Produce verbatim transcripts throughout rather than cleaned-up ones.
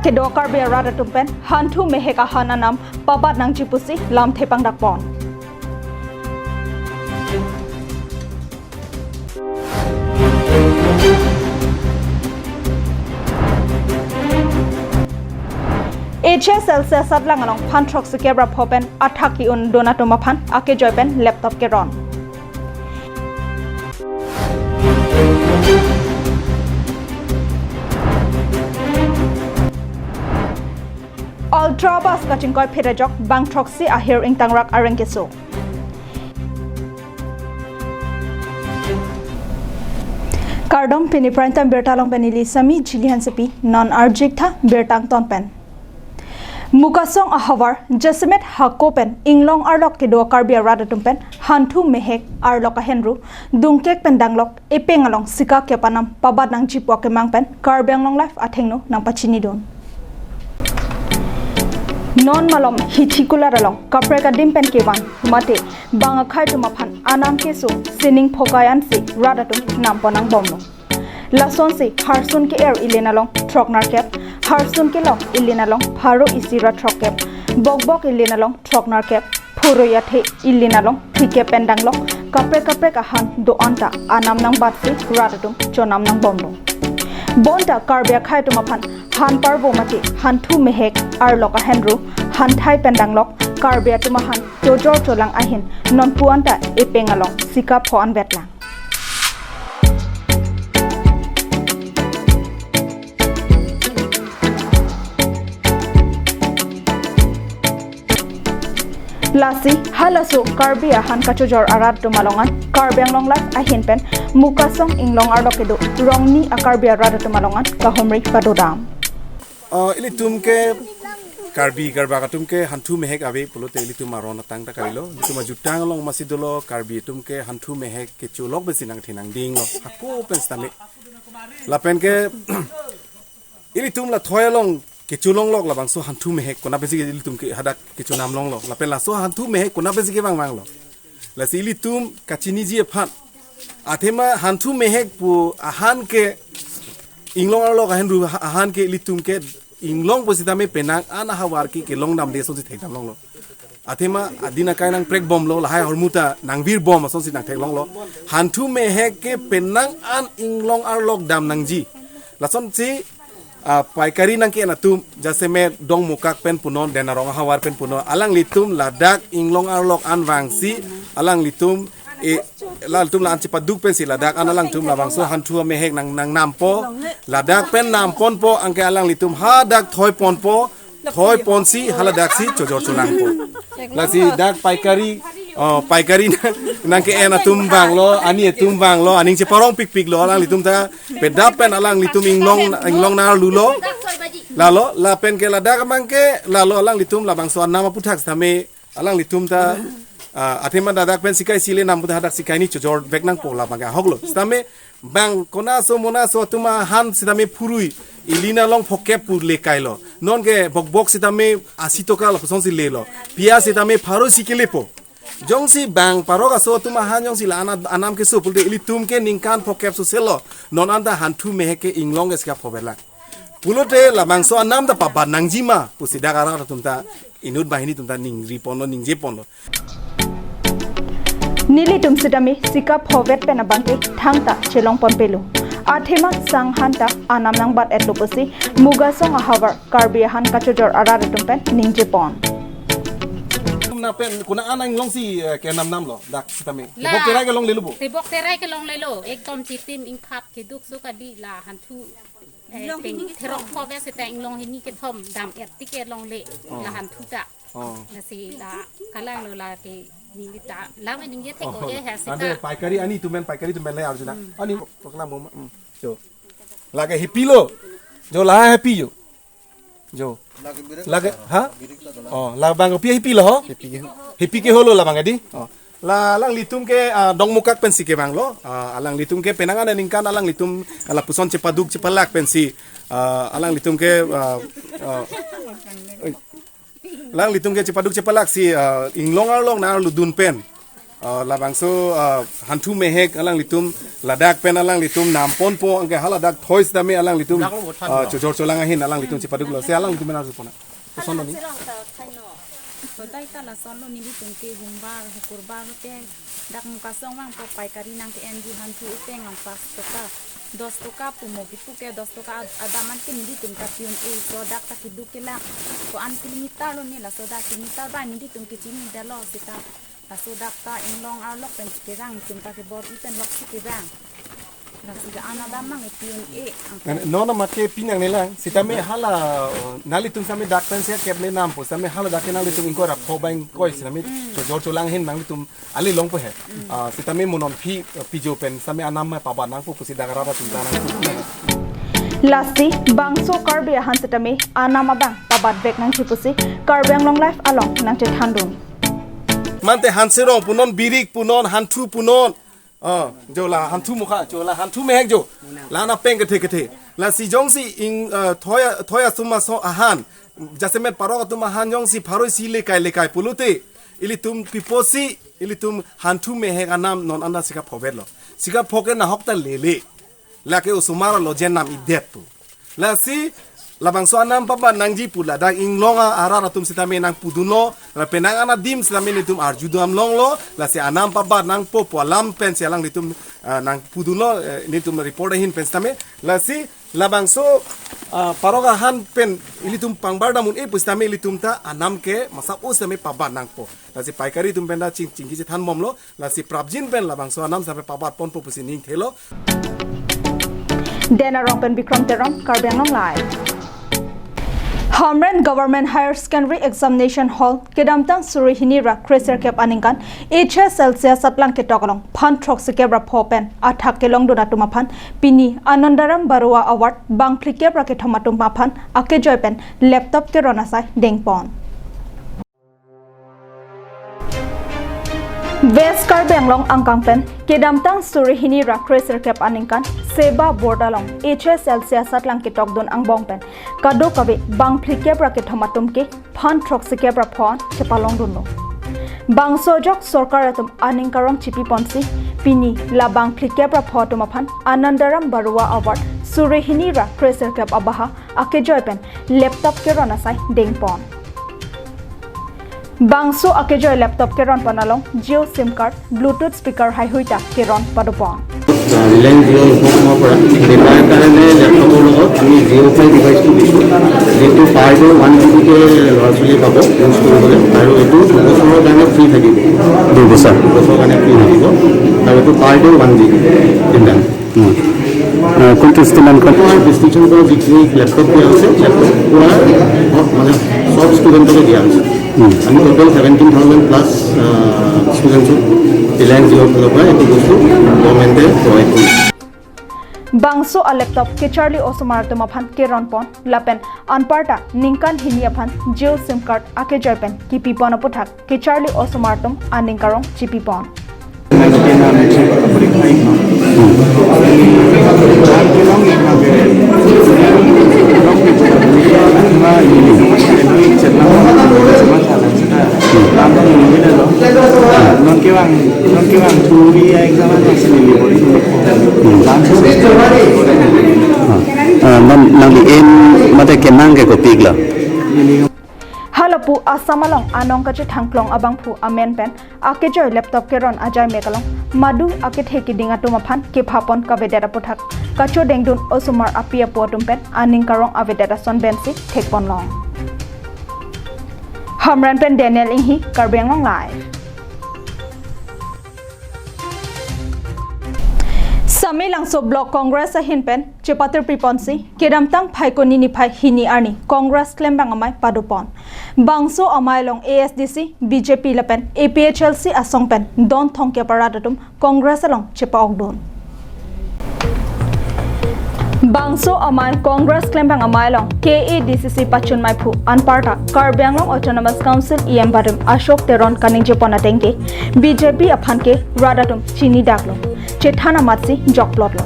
kedo Karbi arat atum pen hanthu mehek ahan anam pabat nangji pusi lamthe pangdakpon. H S L C asatlang along phan throksi kep ra pho pen athak ki-un dun atum aphan akejoi pen laptop keron. Ultra bus kachingkoi phit ajok bang throksi ahir ingtangrak areng keso. Kardom, pini prime time birta along pen neli Sami Jili Hansepi, non arjik tha birta angton pen. Mukasong ahavar, jasemet hako pen inglong arlok kedo Karbi arat atum pen hanthu mehek arlok ahenru dungkek pen danglok epeng along sika kep anam pabat nangji pu akemang pen Karbi Anglong Live athengno nangpachinidun. Non malom Hithi Kulat along kaprek adim pen kevan mate bang akhei atum aphan anam keso sining phokai ansi rat atum nampon angbomlo. Lasonsi harsun ke-er ili along throk nerkep, harsun kelong ili along pharo isi ra throkkep, bokbok ili along throk nerkep, phurui athe ili along phlikep pen danglok kaprek kaprek ahan do-an ta anam nangbatsi rat atum chonam nangbomlo. Bonta Karbi akhei atum aphan han parbo mate hanthu mehek arlok ahenru hanthai pen danglok Karbi atum ahan chojor cholang ahin nonpu anta epeng along sika pho anvetlang. Lasi halaso Karbi ahan kachojor arat atum along an Karbi Anglong Live ahin pen Mukasong inglong arlok kedo Rongni a-Karbi arat atum along an kahumri padodam. Ah, ilitum ke Karbi Karbak atum ke hanthu mehek ave pulote ilitum aron atang ta kalilo. Ilitum ajutang along masi dolo, Karbi atum ke hanthu mehek kecholok besi nangthe nangdinglo. Hako pen sitame. Lapen ke ilitum la thoi along kecholonglok labangso hanthu mehek kona pensi ilitum ke hadak kechonam longlo. Lapen laso hanthu mehek kona pensi kevang vanglo. Lasi ilitum kachiniji aphan. Athema hanthu mehek pu ahan ke inglong arlok ahenru ahan ke ilitum ke inglong pusitame penang an ahavar ke kelong damde asonsi thekdam longlo. Athema adin akai nangprekbomlo, lahai ahormu ta nangvirbom asonsi nangtheklonglo. Hanthu mehek ke penang an inglong arlok dam nangji. Lasonsi ah, paikari nangke-en atum, jasemet Dongmukak pen punon, Denarong ahavar pen punon, alanglitum ladak inglong arlok an vangsi, alanglitum, eh, alanglitum la-an chepaduk pensi ladak an alanglitum labangso hanthu mehek nang, nangnampon, ladak pen namponpo, anke alanglitum hadak thoiponpo, thoiponsi haladaksi chojor cholangpo. Lasi dak paikari, oh, paikari nangke-en atum vanglo, ani atum vanglo, aning cheparong pikpiklo, alanglitum ta pedap pen alanglitum inglong, inglong narlulo. Lalo, lapen ke ladak abang ke, lalo alanglitum labangso anam aputhak sitame, alanglitum ta, ah, athema ladak pen sika isi le nam puta hadak sika hini chojor vek nangpo labang ke ahoklo. Sitame, bang konaso monaso atum ahan sitame phurui ili along phokep pu le kailo. Nonke bokbok sitame asi toka lapusonsi lelo. Piyaj sitame pharo isi kelepo. Jongsi bang parok aso atum ahan jongsi la-an anam keso pulote ilitum ke ningkan phokep soselo. Non anta hanthu mehek ke inglong ke sika phovelang. Pulote labangso anam ta pabat nangjima pusi dak arat atum ta inut banghini atum ta ningriponlo, ningjeponlo. Nelitum sitame sika phovet pen abang ke thangta chelongponpelo. Athema sang hanta anam nangbat-etlo pusi Mukasong ahavar Karbi ahan kachojor arat atum pen ningjepon. Tum na pen kuna an inglongsi, eh, kenamnamlo dak sitame. La. Ribok terai kelonglelo bo. Ribok terai kelonglelo. Ekdom chitim ingphat keduk sukadi la hanthu. Eh, inglong ting hini therok kethom. Phovet seta inglong hini kethom dam-et tik ke longle. Oh. La hanthu ta. Oh. Lasi la kalanglo la ke ningli ta. La me ningje thek. Oh. Ko-e ha seta. Ante paikari ani atum pen, paikari atum pen le arjuna. Hmm. Ani paklang mo ma. Hmm. Jo. Lake hipilo. Jo, la happy jo. Jo. Lake, ha? Oh, labang kopi hipilo ho? Hipi ke holo labang adi. Oh. La alanglitum ke, ah, Dongmukak pensi kevanglo. Ah, alanglitum ke penang an aningkan alanglitum lapuson chepaduk chepalak pensi. Ah, alanglitum ke, ah, ah, alanglitum ke chepaduk chepalaksi, ah, inglong arlok narludun pen. Uh, labangso, uh, Hanthu Mehek alanglitum ladak pen alanglitum namponpo, anke haladak thoi sitame alanglitum, uh, chojor cholang ahin alanglitum chepaduklo. Si alanglitum pen arjupon. Kosonlo ni? Sirang ta thaino. Kodai ta lasonlo, nelitum ke humbar, hukurbar te dak Mukasong vangpo paikari nangke-enji hanthu uteng ang pas toka, dos toka pu mo kipu ke dos toka ad-, adaman ke nelitum ta pi-un-e, so dak ta keduk kelang. Ko-an kilometer lo ni, laso dak kilometer ba nelitum ke chinidetlo seta. Laso dak ta inglong arlok pen kevang, tum ta kebor-i pen loksi kevang. Lasi ke-an adam mang pi-un-e. Nang, non nama ke pinang nelang. Sitame hala, uh, nanglitum sitame dak pen si kep ne nampo, sitame haladak ke nanglitum ingkoi ra pho bang koi sitame chojor cholang ahin nanglitum ali longpo he. Ah, sitame mo non phi, uh, pijo pen sitame anam ma pabat nangpo pusi dak arat atum ta nangpo. Lasi bangso Karbi ahan sitame anam abang pabat vek nangji pusi Karbi Anglong Live along nangchethandun. Mante Hanserong punon, Birik punon, Hanthu punon. Ah, jo la Hanthu Mukha, jo la Hanthu Mehek jo. La na peng kethe kethe. Lasi jongsi ing, ah, thoi, thoi asum aso ahan. Jasemet parok atum ahan jongsi pharo isi lekai lekai pulote, ilitum piposi, ilitum Hanthu Mehek anam non anta si kaphovetlo. Si kapho ke nahok ta lele. Lake osomar alojen nam idet pu. Lasi labangso anam pabat nangji pu ladak inglong a-, arat atum sitame nangpudunlo, lapen nang-an adim sitame nelitum arjudam longlo, lasi anam pabat nangpo pu alam pensi alanglitum, ah, nangpudunlo, eh, nelitum report ahin pen sitame, lasi labangso, ah, parok ahan pen ilitum pangbar dam un-e pu sitame ilitum ta anam ke masap o sitame pabat nangpo. Lasi paikari atum pen ta ching, chingki chethanbomlo. Lasi prapjin pen labangso anam sitame pabatponpo pusi ning thelo. Dena Rong pen Bikram Teron, Karbi Anglong Live. Hamren Government Higher Secondary Examination Hall, kedamtang suri hini ra kre sirkep aningkan H S L C asatlang ketok along phan throksikep ra pho pen athak kelongdun atum aphan pini Anandaram Baruah Award bang phlikep ra kethom atum aphan akejoi pen laptop keron asai dengpon. West Karbi Anglong angkang pen kedamtang suri hini ra kre sirkep aningkan Seba Board along H S L C asatlang ketokdun angbong pen kadokave bang phlikep ra kethom atum ke phan throksikep ra pho an chepalongdunlo. Bangso ajok sorkar atum aning karong chipiponsi pini la bang phlikep ra pho atum aphan Anandaram Baruah Award suri hini ra kre sirkep abaha akejoi pen laptop keron asai dengpon. Bangso akejoi laptop keronpon along Jio SIM card, Bluetooth speaker haihui ta keron padopon. Reliance জিঅ'ৰ ওপৰত পৰা ডেটাৰ কাৰণে লেপটপৰ লগত আমি জিঅ' ফাই ডিভাইচটো দিছোঁ, যিটো পাৰ ডে ওৱান জি বিকে ল'ৰা ছোৱালীয়ে পাব ইউজ কৰিবলৈ, আৰু এইটো দুবছৰৰ কাৰণে ফ্ৰী থাকিব। দুবছৰ? দুবছৰৰ কাৰণে ফ্ৰী থাকিব, আৰু এইটো per day one G B. উম। আহ, কোনটো ষ্টুডেণ্ট কোন? আমাৰ ডিষ্ট্ৰিক্টৰ পৰা যিখিনি লেপটপ দিয়া হৈছে, লেপটপ পোৱাৰ হক, মানে, চব ষ্টুডেণ্টকে দিয়া হৈছে। উম। আমি টোটেল ছেভেণ্টিন থাউজেণ্ড প্লাছ, আহ, ষ্টুডেণ্টছক ৰিলায়েন্স জিঅ'ৰ ফালৰ পৰা এইটো বস্তু গভৰ্ণমেণ্টে প্ৰভাইড কৰিছে। Bangso a laptop kecharli osomar atum aphan keronpon lapen anparta ningkan hini aphan Jio SIM card akejoi pen kipipon aputhak kecharli osomar atum aning karong chipipon. Ah, non nangli aim mate kenang ke kopiklo? Halapu Assam along anong kachethangklong abangphu amen pen akejoi laptop keron ajai mek along madu akethe keding atum aphan kephapon kavedet aputhak kachodengdun osomar api apo atum pen aning karong avedet ason pensi thekponlong. Hamren pen Daniel Inghi, Karbi Anglong Live. Samelangso Block Congress ahin pen chepatir piponsi kedamtang Phaikuni niphai hini arni Congress klembang amei padopon. Bangso amei along A S D C, B J P lapen A P H L C asong pen don thongkep arat atum Congress along chepa-okdun. Bangso amei Congress klembang amei along K A D C C pachun meiphu anparta Karbi Anglong Autonomous Council E M barim Ashok Teron kaningjepon ateng ke B J P aphan ke rat atum chinidaklo, chethan amatsi jokplotlo.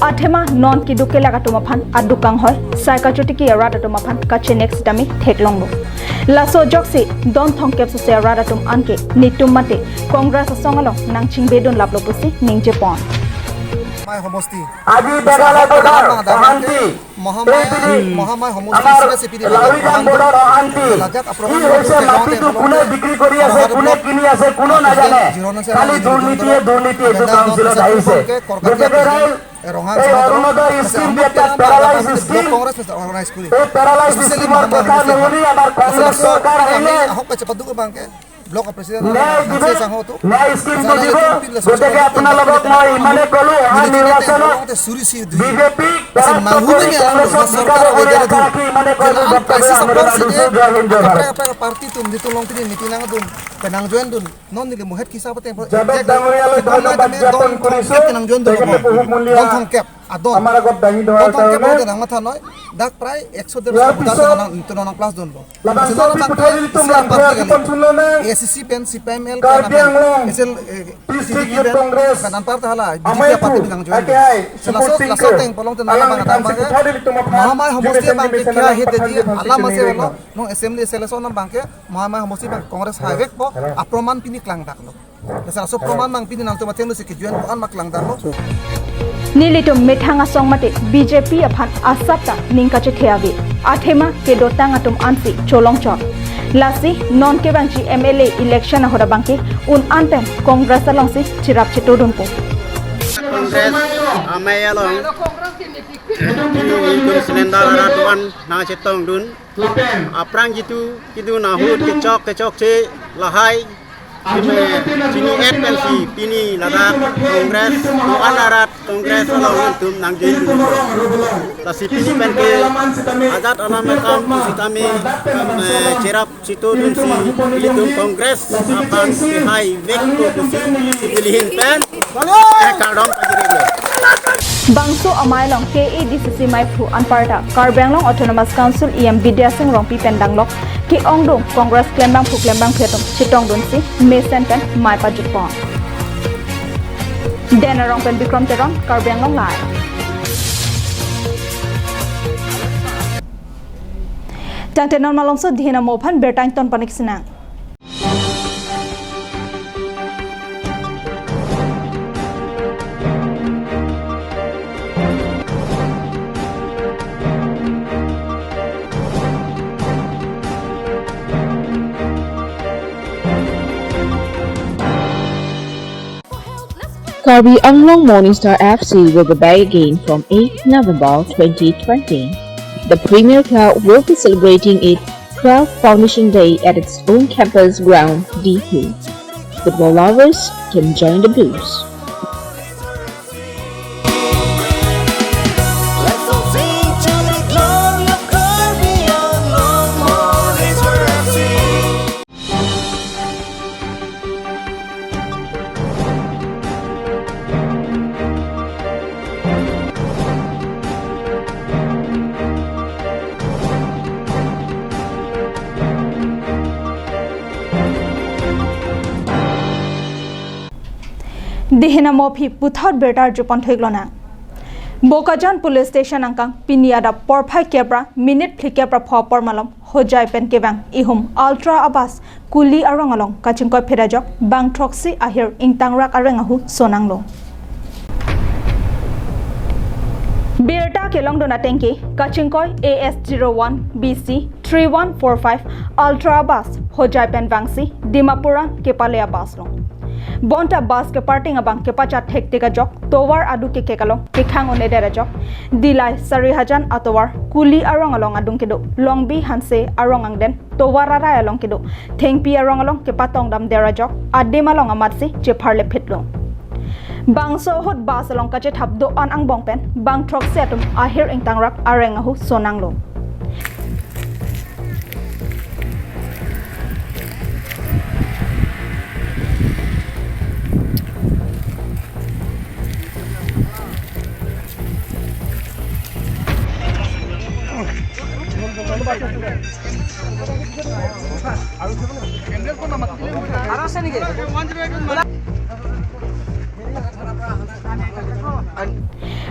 Athema non keduk kelak atum aphan aduk kanghoi, sai kachotiki arat atum aphan kachenek sitame theklonglo. Laso ajoksi don thomkep sose arat atum anke netum mate Congress asong along nangchingbedun laplo pusi ningjepon. Mahamaya সমষ্টি। আজি বেগালা বৰ্ডৰ অশান্তি, মহামায়া, এই পিনে মহামায়া সমষ্টি আমাৰ হিচাপে চিপি দিলে। লাহৰি জান বৰ্ডৰ অশান্তি। কি হৈছে, মাটিটো কোনে বিক্ৰী কৰি আছে, কোনে কিনি আছে, কোনো নাজানে। খালি দুৰ্নীতিয়ে দুৰ্নীতি এইটো কাউন্সিলত আহিছে। গতিকে ৰাইজ, এই অৰুণোদয় স্কিম যে এটা পেৰালাইজ স্কিম, এই পেৰালাইজ স্কিমৰ কথা নুশুনি আমাৰ কংগ্ৰেছ চৰকাৰ আহিলে ব্লক প্ৰেচিডেণ্ট ন্যায় দিব, ন্যায় স্কিমটো দিব। গতিকে আপোনালোকক মই ইমানে ক'লো, অহা নিৰ্বাচনত বিজেপিক পৰাস্ত কৰি কংগ্ৰেছক জিকাব বুলি আশা ৰাখি ইমানে ক'লো। ডক্টৰ বি আৰ আম্বেদকাৰ দিছো। জয় হিন্দ, জয় Bharat. Party tum ditu long tini meeting nangdun, penang join dun. Non neli muhet kisa pate. Yadav ডাঙৰীয়ালৈ ধন্যবাদ জ্ঞাপন কৰিছো। Penang join dun. তেখেতে বহুমূলীয়া don thomkep, adon, আমাৰ আগত দাঙি ধৰাৰ don thomkep কাৰণে। Dak prai একশো দেড়শো ইয়াৰ পিছত ভোটাৰ টো nang, টো nang plus dunlo. Labangso pi puthot ilitum langpher akipan chunlo nang. A C C pen C P I M L Karbi Anglong District Youth Congress, amaiphu, A K I, Supur Singkir, alanglitum si puthot ilitum aphan jumesen jumesen nangpathan jephan si chiningri nang. Nong assembly selection nang abangke, Mahamaya Homosti abang Congress haivekpo, aproman pini klangdaklo. Laso aproman abang pini nangtum athengno si kejoin ko-an ma klangdaklo. Nelitum methang asong mate B J P aphan asap ta ning kachethe ave. Athema kedotang atum ansi cholongchot. Lasi non kevangji M L A election ahut abangke un-an pen Congress alongsi cherap chetodunpo. Congress amei along cylinder arat do-an nangchetongdun. Aphrang jitu kedun ahut kechok kechokche lahai. Chini, chini et pensi pini ladak Congress, do-an arat Congress along ilitum nangjoin dun. Lasi pini penke ajat alam akam sitame, eh, cherap chetodunsi ilitum Congress aphan si haivekpo pusi ilihin pen, eh, kardom pajirilo. Bangso amei along K A D C C maiphu anparta Karbi Anglong Autonomous Council E M Bidya Sing Rongpi pen danglok ke-ongdung Congress klembangphu klembangphi atum chetongdunsi mesen pen mei pajutpon. Den Arong pen Bikram Teron, Karbi Anglong Live. Tangte non malomso dihin amo aphan birta ington panik sinang. Karbi Anglong Morning Star F C will be back again from eighth November twenty twenty. The Premier Club will be celebrating its twelfth Foundation Day at its own campus ground, D P. Football lovers can join the blues. Dihin amo aphi puthot birta arjupon thu-ik lonang. Bokajan Police Station angkang pini adap porphai kep ra minute phlikep ra pho apor malom Hojai pen kevang ihum Ultra Awas Kuli arong along kachingkoi phit ajok bang throksi ahir ingtangrak areng ahu sonanglo. Birta kelongdun atengke kachingkoi A S zero one B C three one four five Ultra Awas Hojai pen vangsi Dimapur an kepale abus lo. Bonta bus keparting abang kepachat thektik ajok tovar adu kekek along kekhang un-edet ajok Dillai Sarihajan atovar Kuli arong along adung kedo Longbi Hanse arong angden tovar arai along kedo thengpi arong along kepatong damdet ajok adim along amatsi chepharle phitlo. Bangso ahut bus along kachethap do-an angbong pen bang throksi atum ahir ingtangrak areng ahu sonanglo.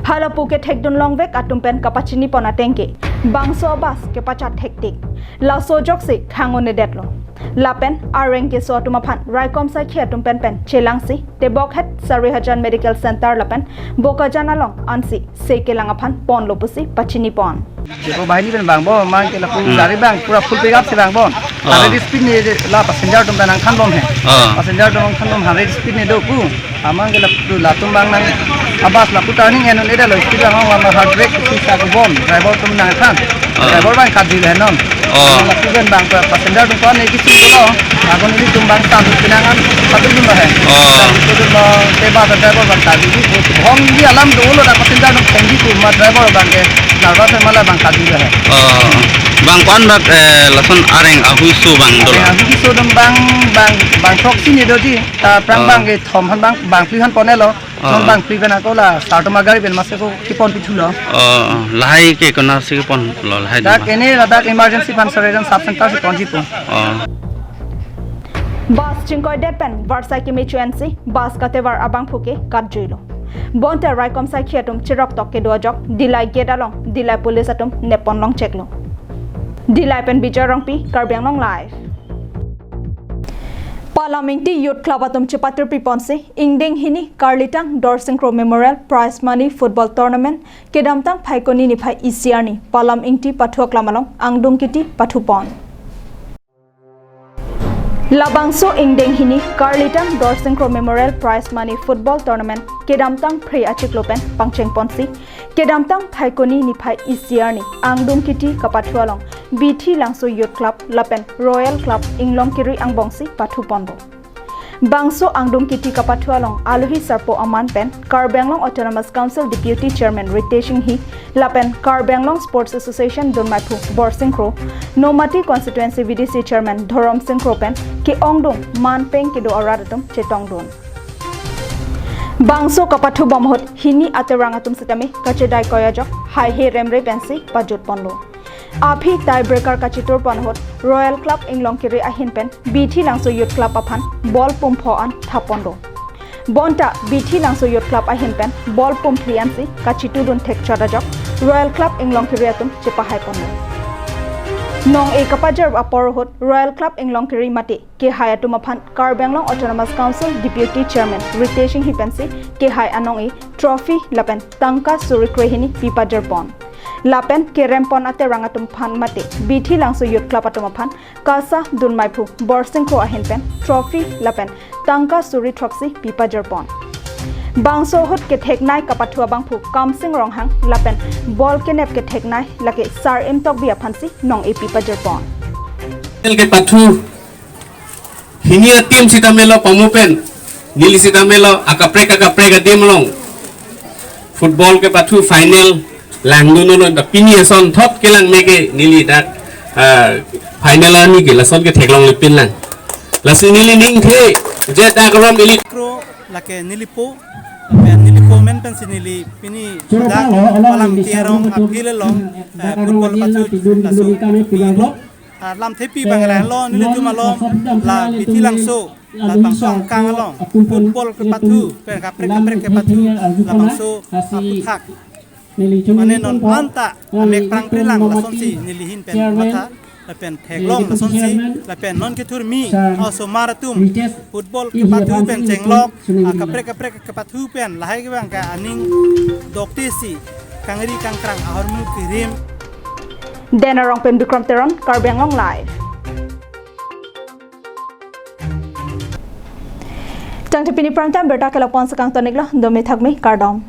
Hala pu kethekdun longvek atum pen kapachinipon atengke bangso bus kepachat thektik. Laso ajoksi khang-un-edetlo. Lapen areng keso atum aphan raikom sakhi atum pen pen chelangsi Tebokhet Sarihajan Medical Center lapen Bokajan along ansi se kelang aphan ponlo pusi pachinipon. Depo bahini pen vangbom, amang ke lapu Hmm. gari abang pura full pick up si vangbom. Ah. Hundred speed ne la passenger atum ta nangthanbom he. Ah. Passenger atum nangthanbom hundred speed ne do pu. Amang ke lapu latum abang nang abas lapu turning en-un-edetlo, speed abang abang hard brake si sa kubom. Driver atum nangthan. Ah. Driver abang kat di le non. Ah. Lapu pen abang pa-, passenger atum ko ne kisi dolo. Agon ilitum abang sa pinangan satu dun lo he. Ah. Satu dun lo, te ba driver abang kat di. Hong di alam dolo dak passenger atum thengji pu ma driver abang ke. Nervous ma la abang kat di he. Oh, abang ko-an bat, eh, lason areng ahuiso abang dolo. Areng ahuiso atum abang, abang, abang throksi ne doji. Ta aphrang Oh. abang kethom aphan abang, abang phli aphan ponelo. Oh. Non abang phli pen ako la, sir atum agari pen mase ko kepon pithulo. Oh, lahai ke konatsi keponlo lahai Dak dolo. Ene ladak emergency aphan Sarihajan sub center si ponji pu. Oh. Bus chingkoidet pen varsai kemechu ensi bus katevar abangphu ke katjuilo. Bonta raikom sakhi atum chiroktok kedo ajok Dillai gate along Dillai police atum neppon longcheklo. Dillai pen Bijoy Rongpi, Karbi Anglong Live. Palam Ingti Youth Club atum chepatirpi ponsi ingdeng hini Karlitang Dorsingkro Memorial Prize Money Football Tournament kedamtang Phaikuni niphai isi arni Palam Ingti pathu aklam along angdung kiti pathupon. Labangso ingdeng hini Karlitang Dorsingkro Memorial Prize Money Football Tournament kedamtang Phre achiklo pen pangcheng ponsi, kedamtang Phaikuni niphai isi arni angdung kiti kapathu along Bithi Langso Youth Club lapen Royal Club Inglongkiri angbongsi pathuponlo. Bangso angdung kiti kapathu along alohi sarpo aman pen Karbi Anglong Autonomous Council Deputy Chairman Ritesh Enghi lapen Karbi Anglong Sports Association dunmaiphu Borsingkro, Nomati Constituency V D C Chairman Dhorom Singkro pen ke-ongdung manpeng kedo arat atum chetongdun. Bangso kapathubom ahut hini aterang atum sitame kachedai koi ajok haihe remre pensi pajutponlo. Aphi tiebreaker kachiturpon ahut Royal Club Inglongkiri ahin pen Bithi Langso Youth Club aphan ball pumpho an thapponlo. Bonta Bithi Langso Youth Club ahin pen ball pumphli ansi kachitudun thekchot ajok Royal Club Inglongkiri atum chepahaiponlo. Nong-e kapajar apor ahut Royal Club Inglongkiri mate kehai atum aphan Karbi Anglong Autonomous Council Deputy Chairman Ritesh Enghi pensi kehai anong-e trophy lapen tangka suri kre hini pipajarpon. Lapen kerempon aterang atum aphan mate Bithi Langso Youth Club atum aphan KASA dunmaiphu Borsingkro ahin pen trophy lapen tangka suri throksi pipajarpon. Bangso ahut ketheknei kapathu abangphu Kamsing Ronghang lapen ball kenep ketheknei lake Sar Imtokbi aphansi nong-e pipajarpon. Tel kepathu hini a-team sitame lo pamu pen, neli sitame lo akaprek akaprek a-team along football kepathu final langdunlo, ta pini asonthot kelang me ke neli dak, ah, final arni ke lason ke theklongle pinlang. Lasi neli ningthe je dak rom ili kro lake neli po, lapen neli po amen pensi neli pini dak Palam Ingti arong a-field along, eh, football pathu laso pilo. Ah, lamthepi abang lahelo nelitum along, la Bithi Langso, labangso angkang along football kepathu pen kaprek kaprek kepathu labangso aputhak. Mane non anta amek prangpri lang lasonsi neli ahin pen matha, lapen theklong lasonsi, lapen non kethurmi osomar atum football kepathu pen chenglok, ah, kaprek kaprek kepathu pen lahai kevang ke aning doktesi kangri kangkrang ahormu kirim. Dena Rong pen Bikram Teron, Karbi Anglong Live. Tangte pini prime time berta ke la-an si kangton-iklo, dome thakme, kardom.